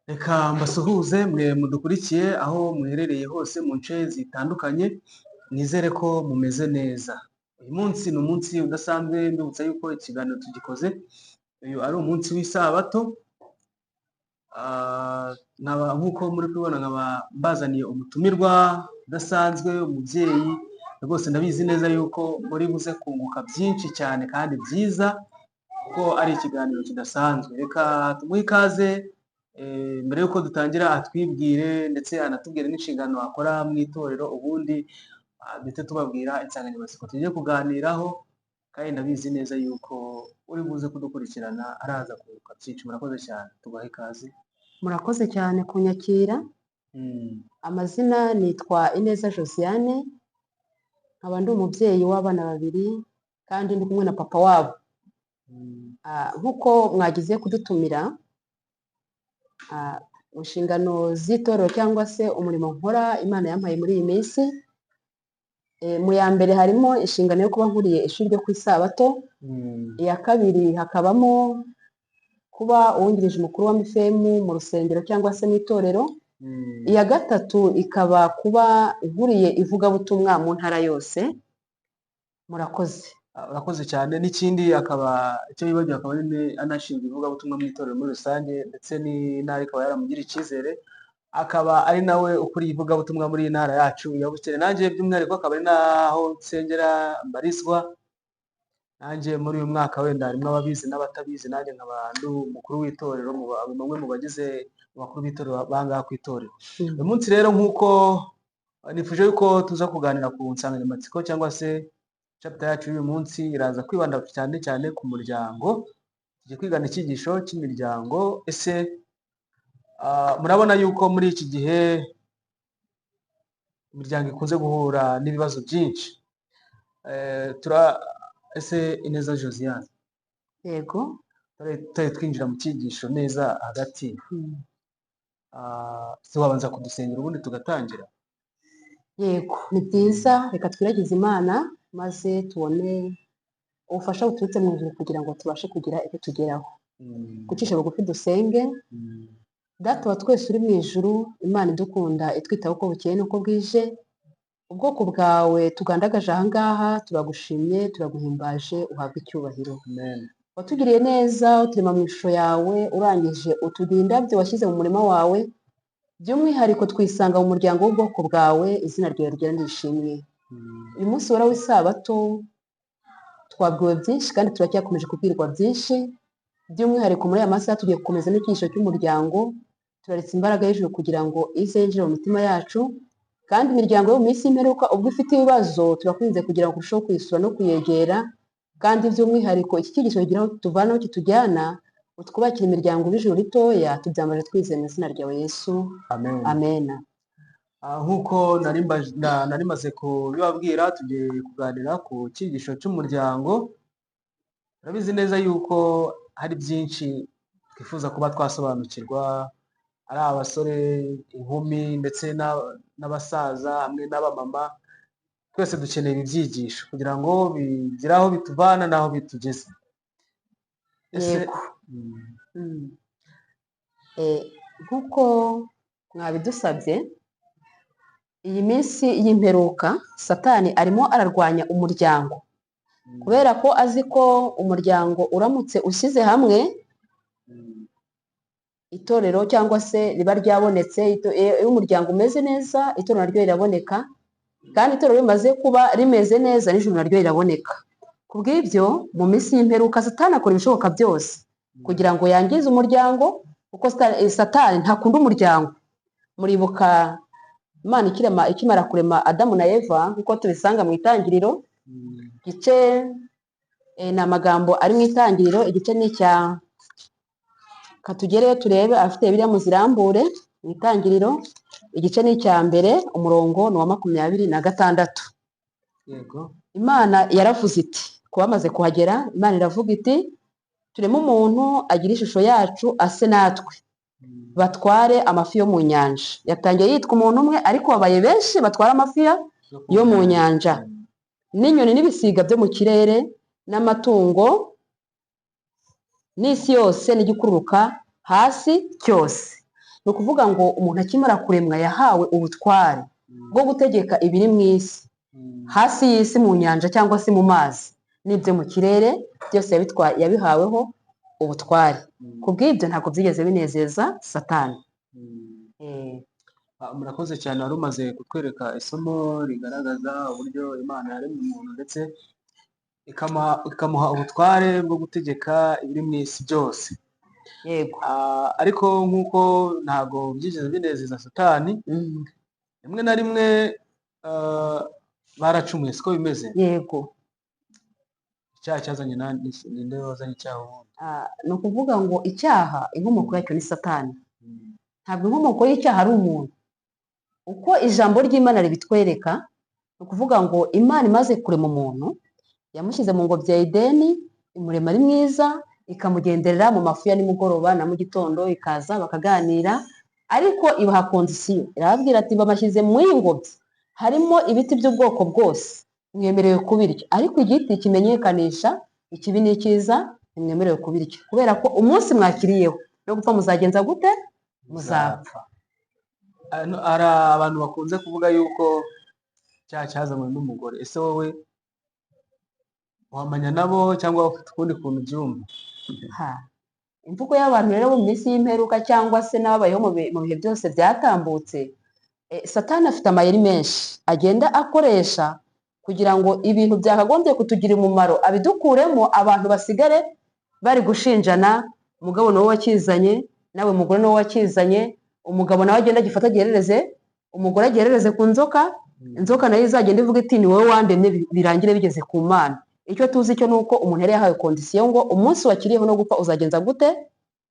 Reka mbasuhuze mwe mudukurikiye aho muherereye hose mu nce zitandukanye, nizere ko mumeze neza. Uyu munsi ni umunsi udasanzwe, mbibutsa yuko ikiganiro tugikoze, uyu ari umunsi w'isabato. Nkaba nk'uko muri kubibona nkaba mbazaniye umutumirwa udasanzwe, umubyeyi rwose. Ndabizi neza yuko muri buze kunguka byinshi cyane kandi byiza, kuko ari ikiganiro kidasanzwe. Reka tumuhe ikaze. Mbere y'uko dutangira atwibwire ndetse anatubwire n'inshingano akora mu itorero, ubundi duhite tubabwira insanganyamatsiko tugiye kuganiraho. Kandi ndabizi neza yuko uri buze kudukurikirana araza kunguka byinshi. Murakoze cyane, tubahe ikaze. Murakoze cyane kunyakira. Amazina nitwa Ineza Josiane, nkaba ndi umubyeyi w'abana babiri kandi ndi kumwe na papa wabo. Nk'uko mwagize kudutumira, mu nshingano z'itorero cyangwa se umurimo nkora Imana yampaye muri iyi minsi, mu ya mbere harimo inshingano yo kuba nkuriye ishuri ryo ku isabato. Iya kabiri hakabamo kuba uwungirije umukuru wa MIFEM mu rusengero cyangwa se mu itorero. Iya gatatu ikaba kuba nkuriye ivugabutumwa mu ntara yose. Murakoze. Urakoze cyane. N'ikindi akaba icyo yibagiwe, akaba ari anashinzwe ivugabutumwa mu itorero muri rusange, ndetse n'intara ikaba yaramugiriye icyizere, akaba ari nawe ukuriye ivugabutumwa muri iyi ntara yacu ya Bukere. Nanjye by'umwihariko akaba ari naho nsengera mbarizwa. Nanjye muri uyu mwaka, wenda harimo ababizi n'abatabizi, nanjye nkaba ndi umukuru w'itorero, bamwe mu bagize abakuru b'itorero bangaha ku itorero. Uyu munsi rero, nk'uko nifuje yuko tuza kuganira ku nsanganyamatsiko cyangwa se chapter yacu y'uyu munsi, iraza kwibanda cyane cyane ku muryango. Tugiye kwigana icyigisho cy'imiryango. Ese murabona yuko muri iki gihe imiryango ikunze guhura n'ibibazo byinshi? Ese Ineza Josiane, Yego. tutari twinjira mu cyigisho neza hagati, se wabanza kudusengera ubundi tugatangira? Yego, ni byiza. Reka twiragize Imana maze tubone ubufasha buturutse mu ijuru kugira ngo tubashe kugira icyo tugeraho. Gucisha bugufi dusenge. Data wa twese uri mu ijuru, Imana idukunda, itwitaho uko bukeye n'uko bwije, ubwoko bwawe tugandagaje aha ngaha turagushimye, turaguhimbaje, uhabwe icyubahiro. Amen. Watugiriye neza uturema mu ishusho yawe, urangije utugira indabyo washyize mu murima wawe, by'umwihariko twisanga mu muryango w'ubwoko bwawe. Izina ryawe rigenda rishimwe. Uyu munsi wera w'isabato twabwiwe byinshi kandi turacyakomeje kubwirwa byinshi. By'umwihariko muri aya masaha tugiye gukomeza n'icyigisho cy'umuryango. Turaritse imbaraga y'ijuru kugira ngo ize yinjire mu mitima yacu, kandi imiryango yo mu minsi y'imperuka ubwo ifite ibibazo, turakwinginze kugira ngo turusheho kuyisura no kuyegera, kandi by'umwihariko iki cyigisho kigira aho kituvana aho kitujyana, utwubakire imiryango y'ijuru ritoya. Tubyambaje twizeye mu izina ryawe Yesu. Amen. Amena. Nk'uko nari maze kubibabwira, tugiye kuganira ku cyigisho cy'umuryango. Urabizi neza yuko hari byinshi twifuza kuba twasobanukirwa, ari abasore, inkumi ndetse n'abasaza hamwe n'abamama, twese dukeneye ibi byigisho kugira ngo bigire aho bituvana n'aho bitugeza. Ese Yego. Nk'uko mwabidusabye, iyi minsi y'imperuka Satani arimo ararwanya umuryango, kubera ko azi ko umuryango uramutse ushyize hamwe, itorero cyangwa se riba ryabonetse. Iyo umuryango umeze neza, itorero naryo riraboneka, kandi itorero rimaze kuba rimeze neza, n'ijuru naryo riraboneka. Ku bw'ibyo, mu minsi y'imperuka Satani akora ibishoboka byose kugira ngo yangize umuryango, kuko Satani ntakunda umuryango. Muribuka Imana ikimara kurema Adamu na Eva, nk'uko tubisanga mu Itangiriro igice, ni amagambo ari mu Itangiriro, igice ni icya katugereyo turebe, afite Bibiliya muzirambure mu Itangiriro, igice ni icya mbere, umurongo ni uwa 26. Yego. Imana yaravuze iti, ku bamaze kuhagera, Imana iravuga iti: "Tureme umuntu agira ishusho yacu, ase natwe, batware amafi yo mu nyanja." Yatangiye yitwa umuntu umwe, ariko babaye benshi, batwara amafi yo mu nyanja, n'inyoni n'ibisiga byo mu kirere, n'amatungo, n'isi yose, n'igikururuka hasi cyose. Ni ukuvuga ngo umuntu akimara kuremwa yahawe ubutware bwo gutegeka ibiri mu isi, hasi y'isi, mu nyanja cyangwa se mu mazi n'ibyo mu kirere byose, yabihaweho ubutware. Ku bw'ibyo ntabwo byigeze binezeza Satani. Murakoze cyane. Wari umaze kutwereka isomo rigaragaza uburyo Imana yaremye umuntu ndetse ikamuha ubutware bwo gutegeka ibiri mu isi byose. Yego. Ariko nk'uko ntabwo byigeze binezeza Satani, rimwe na rimwe baracumuye, siko bimeze? Yego. Icyaha cyazanye ninde wazanye icyaha ubundi? Ni ukuvuga ngo icyaha inkomoko yacyo ni Satani. Ntabwo inkomoko y'icyaha ari umuntu. Uko ijambo ry'Imana ribitwereka, ni ukuvuga ngo Imana imaze kurema umuntu, yamushyize mu ngobyi ya Edeni, imurema ari mwiza, ikamugenderera mu mafu ya nimugoroba na mu gitondo, ikaza bakaganira. Ariko ibaha condition, irababwira ati: "Babashyize mu iyi ngobyi, harimo ibiti by'ubwoko bwose, mwemerewe kubirya, ariko igiti kimenyekanisha ikibi n'icyiza ntimwemerewe kubirya, kubera ko umunsi mwakiriyeho no gupfa muzagenza gute? Muzapfa." Hari abantu bakunze kuvuga yuko icyaha cyazanywe n'umugore. Ese wowe wamanya nabo cyangwa ufite ukundi kuntu ubyumva? Ha. Imvugo y'abantu rero bo mu minsi y'imperuka cyangwa se n'ababayeho mu bihe byose byatambutse, Satani afite amayeri menshi agenda akoresha kugira ngo ibintu byakagombye kutugirira umumaro abidukuremo, abantu basigare bari gushinjana: umugabo niwe wakizanye, nawe mugore niwe wakizanye. Umugabo nawe agenda agifata agiherereze umugore, agiherereze ku nzoka, inzoka nayo izagenda ivuga iti: "Ni wowe wandemye," birangire bigeze ku Mana. Icyo tuzi cyo ni uko umuntu yari yahawe condition ngo umunsi wakiriyeho no gupfa uzagenza gute?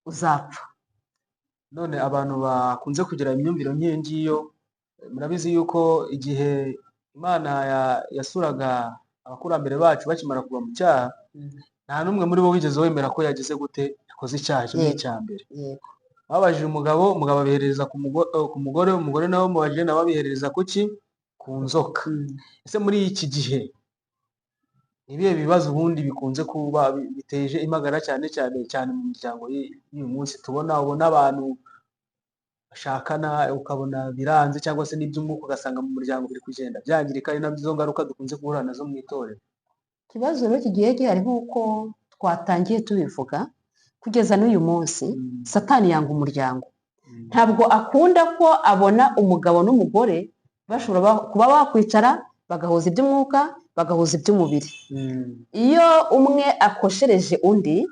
Uzapfa. None abantu bakunze kugira imyumvire nk'iyo ngiyo, murabizi yuko igihe Imana yasuraga abakurambere bacu bakimara kuva mu cyaha, nta n'umwe muri bo wigeze wemera ko yagize gute, yakoze icyaha. Icyo ni icya mbere. Babajije umugabo, umugabo abihereza ku mugore, umugore nawe mubajije nawe abihereza ku ki? Ku nzoka. Ese muri iki gihe ni ibihe bibazo ubundi bikunze kuba biteje impagarara cyane cyane cyane mu miryango y'uyu munsi tubona? Ubona abantu bashakana ukabona biranze, cyangwa se n'iby'umwuka ugasanga mu muryango biri kugenda byangirika, ari nabyo ngaruka dukunze guhura nazo mu itorero. Ikibazo rero kigiye gihari, nk'uko twatangiye tubivuga, kugeza n'uyu munsi, Satani yanga umuryango. Ntabwo akunda ko abona umugabo n'umugore bashobora kuba bakwicara bagahuza iby'umwuka, bagahuza iby'umubiri. Iyo umwe akoshereje undi,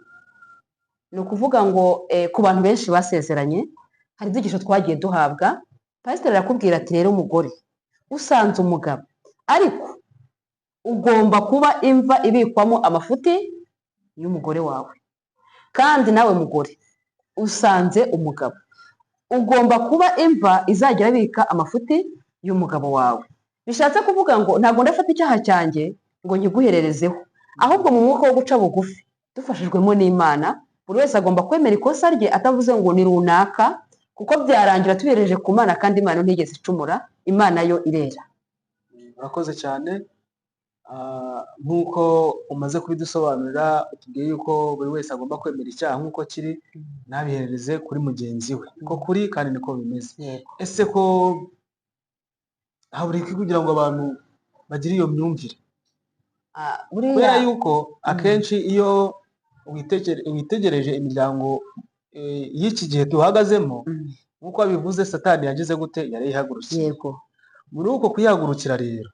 ni ukuvuga ngo ku bantu benshi basezeranye, hari ibyigisho twagiye duhabwa. Pasiteri arakubwira ati: "Rero umugore, usanze umugabo, ariko ugomba kuba imva ibikwamo amafuti y'umugore wawe, kandi nawe mugore usanze umugabo, ugomba kuba imva izajya irabika amafuti y'umugabo wawe." Bishatse kuvuga ngo ntabwo ndafata icyaha cyanjye ngo nkiguhererezeho, ahubwo mu mwuka wo guca bugufi dufashijwemo n'Imana, buri wese agomba kwemera ikosa rye atavuze ngo ni runaka, kuko byarangira tubihereje ku Mana, kandi Imana ntigeze icumura, Imana yo irera. Murakoze cyane. Nk'uko umaze kubidusobanurira, utubwiye yuko buri wese agomba kwemera icyaha nk'uko kiri, ntabiherereze kuri mugenzi we. Niko kuri kandi niko bimeze. Yego. Ese ko habura iki kugira ngo abantu bagire iyo myumvire? Buriya Kubera yuko akenshi iyo witegereje imiryango y'iki gihe duhagazemo, nk'uko wabivuze, Satani yagize gute? Yarayihagurukiye. Muri uko kuyihagurukira rero,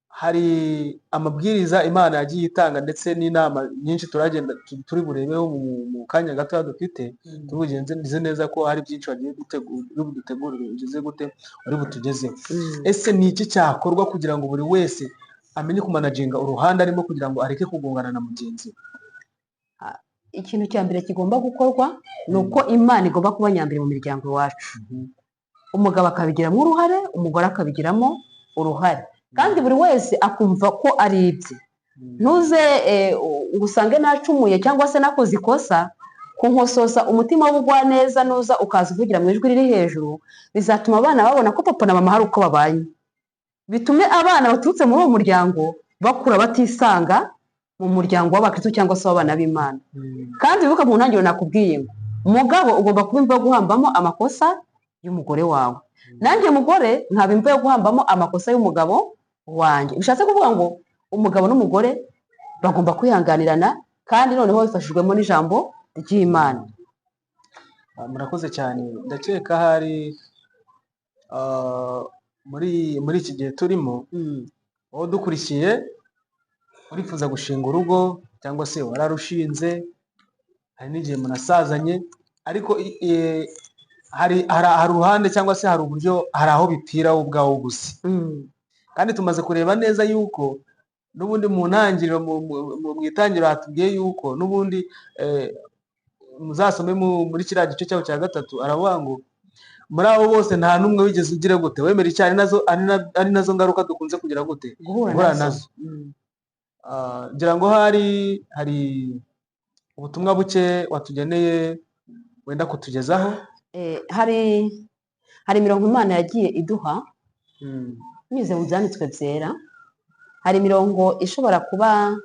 hari amabwiriza Imana yagiye itanga ndetse n'inama nyinshi turagenda turi burebeho mu kanya gatoya dufite. Turi bugenze neza ko hari byinshi wagiye uri budutegurire, ugize gute, uri butugezeho. Ese ni iki cyakorwa kugira ngo buri wese amenye kumanaginga uruhande arimo, kugira ngo areke kugongana na mugenzi we? Ikintu cya mbere kigomba gukorwa ni uko Imana igomba kuba nyambere mu miryango iwacu, umugabo akabigiramo uruhare, umugore akabigiramo uruhare, kandi buri wese akumva ko ari ibye. Ntuze ngo usange nacumuye cyangwa se nakoze ikosa, kunkosoza umutima w'ubugwaneza, nuza ukaza uvugira mu ijwi riri hejuru, bizatuma abana babona ko papa na mama hari uko babanye, bitume abana baturutse muri uwo muryango bakura batisanga mu muryango w'abakristo cyangwa se w'abana b'Imana. Kandi wibuke mu ntangiriro nakubwiye ngo Mugabo ugomba kuba imva yo guhambamo amakosa y'umugore wawe, nanjye mugore nkaba imva yo guhambamo amakosa y'umugabo wanjye. Bishatse kuvuga ngo umugabo n'umugore bagomba kwihanganirana, kandi noneho bifashijwemo n'ijambo ry'Imana. Murakoze cyane. Ndakeka hari muri iki gihe turimo, wowe udukurikiye urifuza gushinga urugo cyangwa se wararushinze, hari n'igihe munasazanye, ariko hari uruhande cyangwa se hari uburyo, hari aho bipfira wowe ubwawe ubuze. Kandi tumaze kureba neza yuko n'ubundi mu ntangiriro, mu itangiriro hatubwiye yuko n'ubundi muzasome muri kiriya gice cyaho cya 3, aravuga ngo muri abo bose nta n'umwe wigeze ugira gute wemera icyaha, ari nazo ngaruka dukunze kugira gute guhura nazo. Ngira ngo hari ubutumwa buke watugeneye wenda kutugezaho. Hari imirongo Imana yagiye iduha binyuze mu byanditswe byera. Hari imirongo ishobora kuba,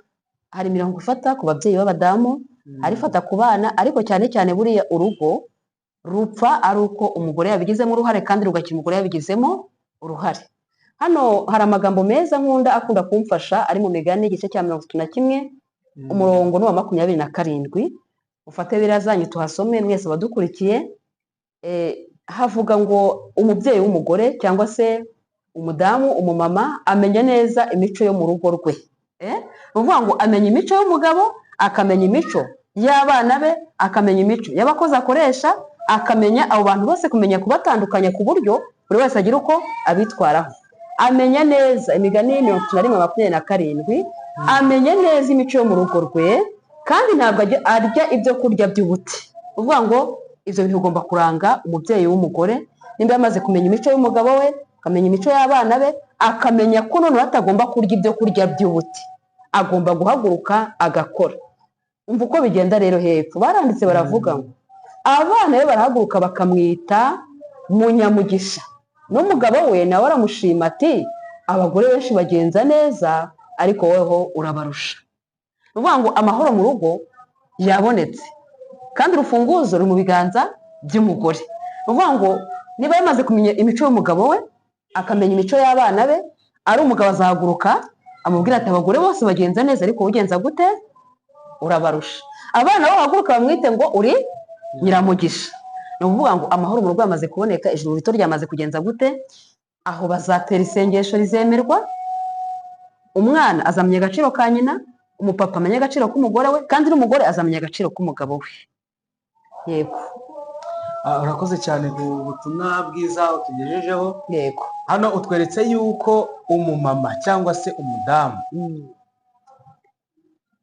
hari imirongo ifata ku babyeyi b'abadamu, hari ifata ku bana, ariko cyane cyane buriya urugo rupfa ari uko umugore yabigizemo uruhare, kandi rugakira umugore yabigizemo uruhare. Hano hari amagambo meza nkunda akunda kumfasha, ari mu Migani igice cya 31, umurongo ni uwa 27. Ufate biriya zanyu tuhasome mwese abadukurikiye. Havuga ngo umubyeyi w'umugore cyangwa se umudamu, umumama, amenya neza imico yo mu rugo rwe. Ni ukuvuga ngo amenya imico y'umugabo, akamenya imico y'abana be, akamenya imico y'abakozi akoresha, akamenya abo bantu bose, kumenya kubatandukanya ku buryo buri wese agira uko abitwaraho. Amenya neza Imigani 31:27, amenya neza imico yo mu rugo rwe, kandi ntabwo arya ibyo kurya by'ubuti. Uvuga ngo ibyo bintu bigomba kuranga umubyeyi w'umugore, nimba yamaze kumenya imico y'umugabo we, akamenya imico y'abana be, akamenya ko noneho atagomba kurya ibyo kurya by'ubuti, agomba guhaguruka agakora. Umva uko bigenda rero hepfo baranditse baravuga ngo abana be barahaguruka bakamwita munyamugisha, n'umugabo we nawe aramushima ati abagore benshi bagenza neza ariko woweho urabarusha. Ni ukuvuga ngo amahoro mu rugo yabonetse, kandi urufunguzo ruri mu biganza by'umugore. Ni ukuvuga ngo niba yamaze kumenya imico y'umugabo we, akamenya imico y'abana be, ari umugabo azahaguruka amubwira ati abagore bose bagenza neza ariko ugenza gute urabarusha. Abana bo bahaguruka bamwite ngo uri nyiramugisha. Ni ukuvuga ngo amahoro mu rugo yamaze kuboneka, ijuru rito ryamaze kugenza gute, aho bazatera isengesho rizemerwa, umwana azamenya agaciro ka nyina, umupapa amenya agaciro k'umugore we, kandi n'umugore azamenya agaciro k'umugabo we. Yego. Urakoze cyane ku butumwa bwiza utugejejeho. Yego. Hano utweretse yuko umumama cyangwa se umudamu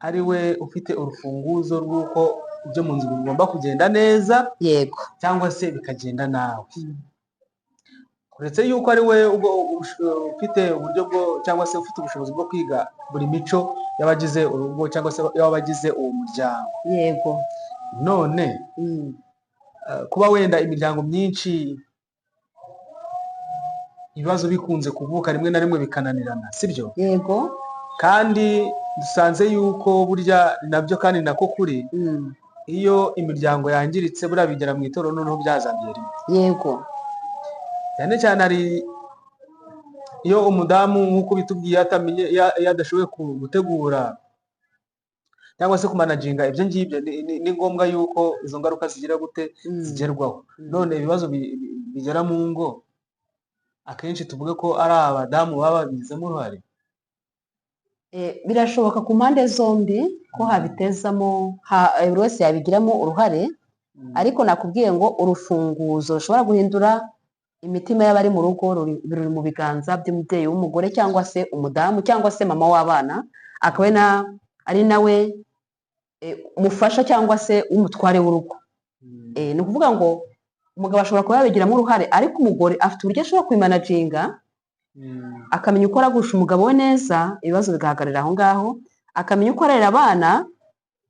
ari we ufite urufunguzo rw'uko ibyo mu nzu bigomba kugenda neza. Yego. Cyangwa se bikagenda nabi. Uretse yuko ari we ufite uburyo bwo cyangwa se ufite ubushobozi bwo kwiga buri mico y'abagize urugo cyangwa se y'abagize uwo muryango. Yego. None kuba wenda imiryango myinshi ibibazo bikunze kuvuka rimwe na rimwe bikananirana, sibyo? Yego. Kandi dusanze yuko burya nabyo kandi nako kuri, iyo imiryango yangiritse buriya bigera mu itorero noneho byazambiye rimwe. Yego. Cyane cyane hari iyo umudamu nk'uko bitubwiye atamenye, iyo adashoboye gutegura cyangwa se kumanaginga ibyo ngibyo, ni ngombwa yuko izo ngaruka zigira gute zigerwaho. None ibibazo bigera mu ngo akenshi tuvuge ko ari abadamu baba babigizemo uruhare. Birashoboka ku mpande zombi ko habitezamo, buri wese yabigiramo uruhare, ariko nakubwiye ngo urufunguzo rushobora guhindura imitima y'abari mu rugo ruri mu biganza by'umubyeyi w'umugore cyangwa se umudamu cyangwa se mama w'abana, akaba ari nawe umufasha cyangwa se w'umutware w'urugo. Ni ukuvuga ngo umugabo ashobora kuba yabigiramo uruhare, ariko umugore afite uburyo ashobora kubimanaginga, akamenya uko aragusha umugabo we neza, ibibazo bigahagarara aho ngaho, akamenya uko arera abana,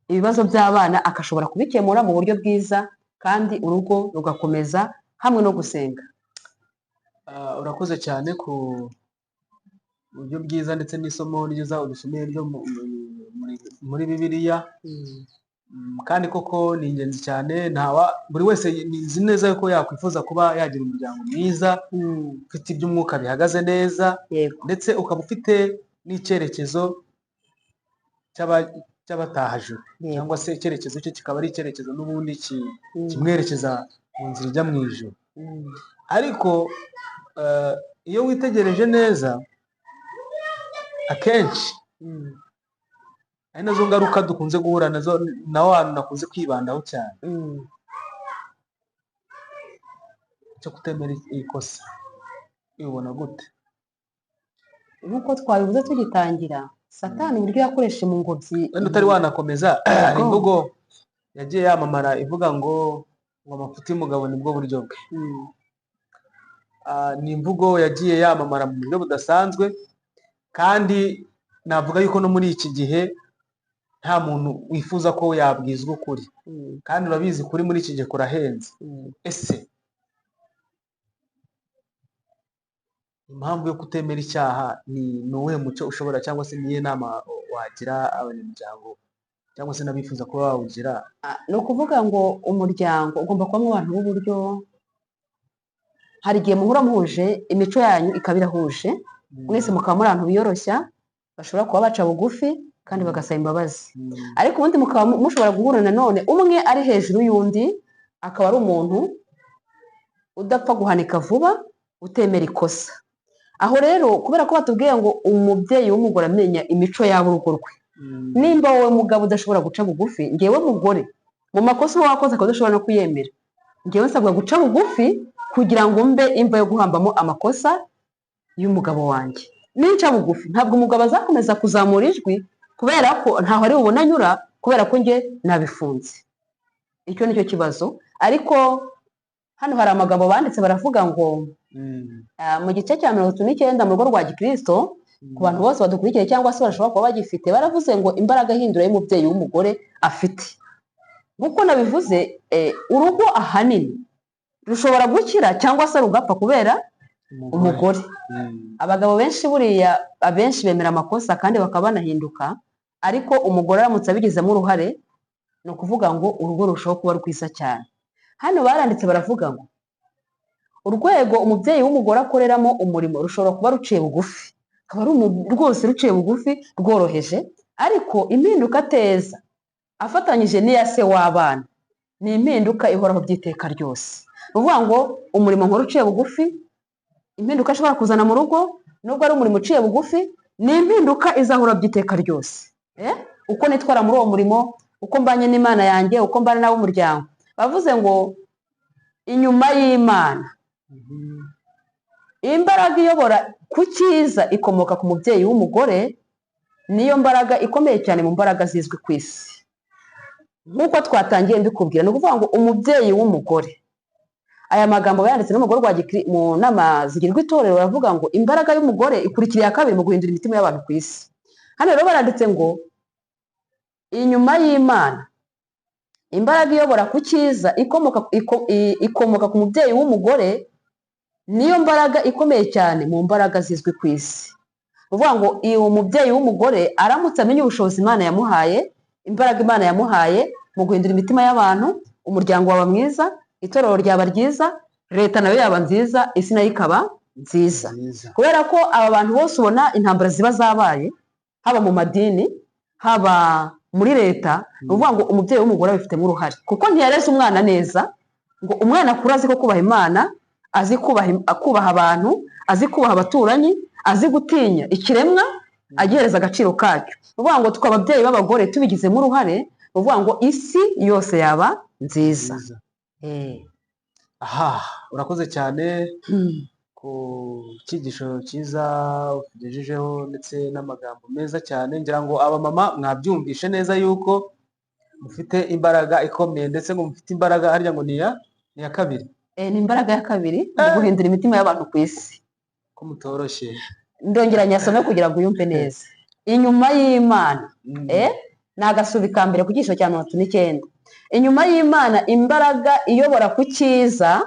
ibibazo by'abana akashobora kubikemura mu buryo bwiza, kandi urugo rugakomeza hamwe no gusenga. Urakoze cyane ku buryo bwiza ndetse n'isomo ryiza udusomeye ryo muri Bibiliya. Kandi koko ni ingenzi cyane, ntawa buri wese nzi neza yuko yakwifuza kuba yagira umuryango mwiza ufite iby'umwuka bihagaze neza, ndetse ukaba ufite n'icyerekezo cy'abatahajuru, cyangwa se icyerekezo cye kikaba ari icyerekezo n'ubundi kimwerekeza mu nzira ijya mu ijuru. Ariko iyo witegereje neza akenshi ari nazo ngaruka dukunze guhura nazo, naho hantu nakunze kwibandaho cyane, cyo kutemera ikosa, ubibona gute? Nk'uko twabivuze tugitangira, Satani uburyo yakoresheje mu ngobyi. Wenda utari wanakomeza, hari imvugo yagiye yamamara ivuga ngo amafuti y'umugabo nibwo buryo bwe. Ni imvugo yagiye yamamara mu buryo budasanzwe, kandi navuga yuko no muri iki gihe nta muntu wifuza ko yabwizwa ukuri, kandi urabizi kuri muri iki gihe kurahenze. Ese impamvu yo kutemera icyaha ni uwuhe muco ushobora, cyangwa se niyo nama wagira abanyamuryango cyangwa se n'abifuza kuba bawugira? Ni ukuvuga ngo umuryango ugomba kubamo abantu b'uburyo, hari igihe muhura muhuje imico yanyu ikaba irahuje, mwese mukaba muri abantu biyoroshya, bashobora kuba baca bugufi kandi bagasaba imbabazi. Ariko ubundi mukaba mushobora guhura nanone umwe ari hejuru y'undi, akaba ari umuntu udapfa guhanika vuba, utemera ikosa. Aho rero kubera ko batubwiye ngo umubyeyi w'umugore amenya imico y'ab'urugo rwe, nimba wowe mugabo udashobora guca bugufi, ngewe mugore mu makosa uba wakoze akaba udashobora no kuyemera, ngewe nsabwa guca bugufi kugira ngo mbe imva yo guhambamo amakosa y'umugabo wanjye. Ninca bugufi ntabwo umugabo azakomeza kuzamura ijwi, kubera ko ntaho ari bubone anyura, kubera ko njye nabifunze. Icyo nicyo kibazo. Ariko hano hari amagambo banditse baravuga ngo mu gice cya 39 mu rugo rwa Gikristo, ku bantu bose badukurikiye cyangwa se bashobora kuba bagifite, baravuze ngo imbaraga ihindura y'umubyeyi w'umugore afite. Nk'uko nabivuze, urugo ahanini rushobora gukira cyangwa se rugapfa kubera umugore. Abagabo benshi buriya abenshi bemera amakosa kandi bakaba banahinduka, ariko umugore aramutse abigizemo uruhare, ni ukuvuga ngo urugo rurushaho kuba rwiza cyane. Hano baranditse baravuga ngo urwego umubyeyi w'umugore akoreramo umurimo rushobora kuba ruciye bugufi, akaba ari rwose ruciye bugufi rworoheje, ariko impinduka ateza afatanyije n'iya se w'abana ni impinduka ihoraho by'iteka ryose. Ni ukuvuga ngo umurimo nkora uciye bugufi, impinduka ashobora kuzana mu rugo nubwo ari umurimo uciye bugufi, ni impinduka izahora by'iteka ryose. Uko nitwara muri uwo murimo, uko mbanye n'Imana yanjye, uko mbana n'ab'umuryango. Bavuze ngo inyuma y'Imana imbaraga iyobora ku cyiza ikomoka ku mubyeyi w'umugore, niyo mbaraga ikomeye cyane mu mbaraga zizwi ku isi. Nk'uko twatangiye mbikubwira, ni ukuvuga ngo umubyeyi w'umugore, aya magambo yanditse n'umugore mu nama zigirwa itorero, baravuga ngo imbaraga y'umugore ikurikira iya kabiri mu guhindura imitima y'abantu ku isi. Hano rero baranditse ngo inyuma y'Imana imbaraga iyobora ku cyiza ikomoka ku mubyeyi w'umugore, niyo mbaraga ikomeye cyane mu mbaraga zizwi ku isi. Ni ukuvuga ngo uwo mubyeyi w'umugore aramutse amenye ubushobozi Imana yamuhaye, imbaraga Imana yamuhaye mu guhindura imitima y'abantu, umuryango waba mwiza, itorero ryaba ryiza, leta nayo yaba nziza, isi nayo ikaba nziza. Kubera ko aba bantu bose ubona intambara ziba zabaye, haba mu madini, haba muri leta, ni ukuvuga ngo umubyeyi w'umugore abifitemo uruhare, kuko ntiyareze umwana neza ngo umwana akure azi ko kubaha Imana, azi kubaha abantu, azi kubaha abaturanyi, azi gutinya ikiremwa, agihereza agaciro kacyo. Ni ukuvuga ngo twe ababyeyi b'abagore tubigizemo uruhare, ni ukuvuga ngo isi yose yaba nziza. Aha, urakoze cyane ku cyigisho cyiza utugejejeho ndetse n'amagambo meza cyane. Ngira ngo abamama mwabyumvishe neza yuko mufite imbaraga ikomeye, ndetse ngo mufite imbaraga harya ngo ni iya kabiri. Ni imbaraga ya kabiri mu guhindura imitima y'abantu ku isi. Ko mutoroshye. Ndongera nyasome kugira ngo uyumve neza. Inyuma y'Imana, ni agasubi ka mbere ku cyigisho cya 39. Inyuma y'Imana imbaraga iyobora ku cyiza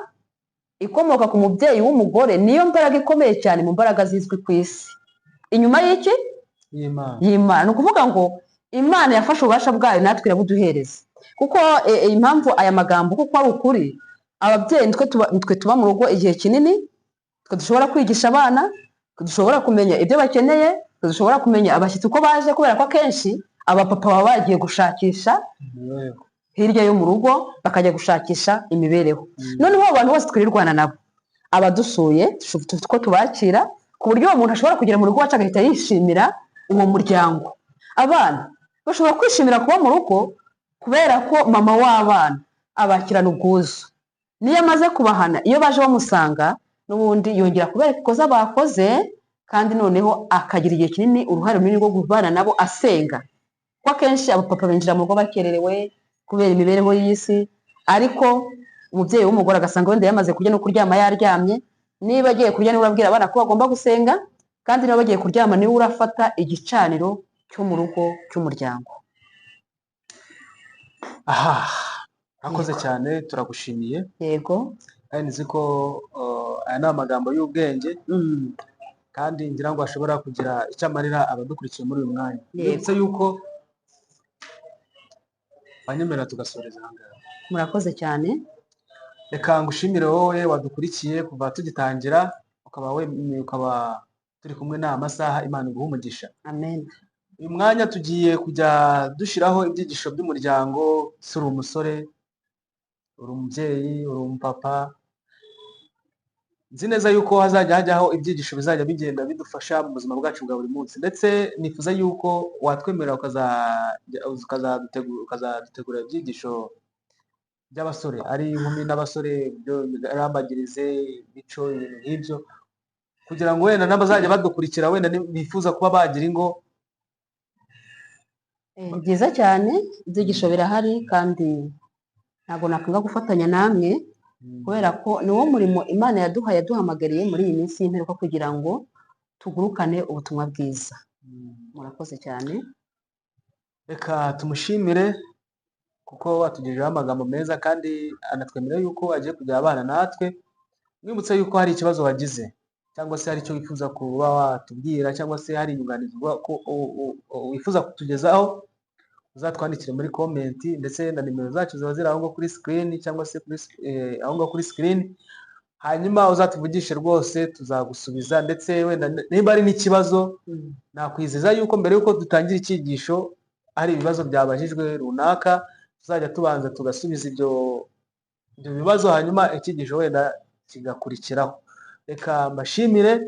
ikomoka ku mubyeyi w'umugore, niyo mbaraga ikomeye cyane mu mbaraga zizwi ku isi. Inyuma y'iki? Y'Imana. Y'Imana. Ni ukuvuga ngo Imana yafashe ububasha bwayo natwe irabuduhereza. Kuko impamvu aya magambo, kuko ari ukuri, ababyeyi nitwe tuba mu rugo igihe kinini, twe dushobora kwigisha abana, twe dushobora kumenya ibyo bakeneye, twe dushobora kumenya abashyitsi uko baje, kubera ko akenshi abapapa baba bagiye gushakisha hirya yo mu rugo, bakajya gushakisha imibereho. Noneho abo bantu bose twirirwana nabo, abadusuye dufite uko tubakira, ku buryo uwo muntu ashobora kugera mu rugo iwacu agahita yishimira uwo muryango. Abana bashobora kwishimira kuba mu rugo kubera ko mama w'abana abakirana ubwuzu. Niyo amaze kubahana, iyo baje bamusanga, n'ubundi yongera kubereka ikosa bakoze, kandi noneho akagira igihe kinini, uruhare runini rwo kubana nabo asenga. Kuko akenshi abapapa binjira mu rugo bakererewe kubera imibereho y'isi, ariko umubyeyi w'umugore agasanga wenda yamaze kurya no kuryama yaryamye. Niba agiye kurya, niwe urabwira abana ko bagomba gusenga, kandi niba bagiye kuryama, niwe urafata igicaniro cyo mu rugo cy'umuryango. Aha, urakoze cyane, turagushimiye. Yego. Kandi nzi ko aya ni amagambo y'ubwenge, kandi ngira ngo ashobora kugira icyo amarira abadukurikiye muri uyu mwanya. Yego. Ndetse yuko banyemerera tugasoreza aha ngaha. Murakoze cyane. Reka ngushimire wowe wadukurikiye kuva tugitangira, ukaba turi kumwe n'aya masaha. Imana iguhe umugisha. Amen. Uyu mwanya tugiye kujya dushyiraho ibyigisho by'umuryango. Si uri umusore, uri umubyeyi, uri umupapa, nzi neza yuko hazajya hajyaho ibyigisho bizajya bigenda bidufasha mu buzima bwacu bwa buri munsi. Ndetse nifuza yuko watwemerera ukazadutegura ibyigisho by'abasore, ari inkumi n'abasore, rambagirize imico, ibintu nk'ibyo, kugira ngo wenda n'abazajya badukurikira, wenda bifuza kuba bagira ingo. Ni byiza cyane, ibyigisho birahari, kandi ntabwo nakwanga gufatanya namwe, kubera ko ni wo murimo Imana yaduhaye, yaduhamagariye muri iyi minsi y'imperuka kugira ngo tugurukane ubutumwa bwiza. Murakoze cyane. Reka tumushimire kuko atugejejeho amagambo meza, kandi anatwemerera yuko agiye kujya abana natwe. Mwibutse yuko hari ikibazo wagize, cyangwa se hari icyo wifuza kuba watubwira, cyangwa se hari inyunganizi wifuza kutugezaho, uzatwandikire muri comment, ndetse na nimero zacu ziba ziri aho ngaho kuri screen, cyangwa se aho ngaho kuri screen. Hanyuma uzatuvugishe rwose, tuzagusubiza. Ndetse wenda niba ari n'ikibazo, nakwizeza yuko mbere yuko dutangira icyigisho hari ibibazo byabajijwe runaka, tuzajya tubanza tugasubiza ibyo bibazo, hanyuma icyigisho wenda kigakurikiraho. Reka mbashimire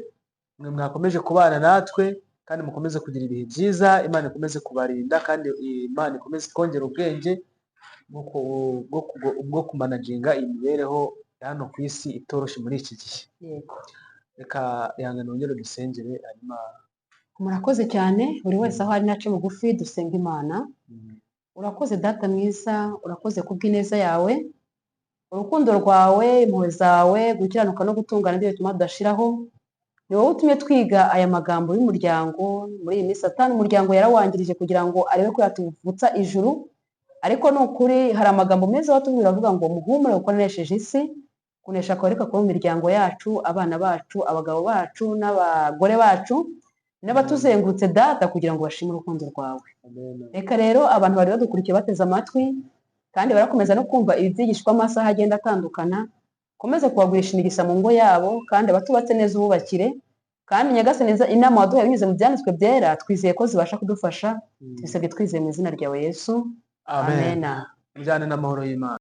mwe mwakomeje kubana natwe, kandi mukomeze kugira ibihe byiza. Imana ikomeze kubarinda, kandi Imana ikomeze kongera ubwenge bwo kumanaginga imibereho ya hano ku isi itoroshye muri iki gihe. Yego. Reka ihangane wongere dusengere, hanyuma. Murakoze cyane. Buri wese aho ari nace bugufi, dusenga Imana. Urakoze Data mwiza, urakoze kubw'ineza yawe, urukundo rwawe, impuhwe zawe, gukiranuka no gutungana nibyo bituma tudashiraho. Ni wowe utumye twiga aya magambo y'umuryango muri iyi minsi. Satani umuryango yarawangirije kugira ngo arebe ko yatuvutsa ijuru, ariko ni ukuri hari amagambo meza watubwira avuga ngo muhumure kuko nanesheje isi. Kunesha kwawe reka kuba mu miryango yacu, abana bacu, abagabo bacu n'abagore bacu n'abatuzengurutse Data, kugira ngo bashime urukundo rwawe. Amen. Reka rero abantu bari badukurikiye bateze amatwi, kandi barakomeza no kumva ibi byigishwa amasaha agenda atandukana, komeze kubagurisha imigisha mu ngo yabo, kandi abatubatse neza ububakire. Kandi Nyagasani, inama waduhaye binyuze mu byanditswe byera, twizeye ko zibasha kudufasha. Tubisabye twizeye mu izina ryawe Yesu. Amen. Amen. Mujyane n'amahoro y'Imana.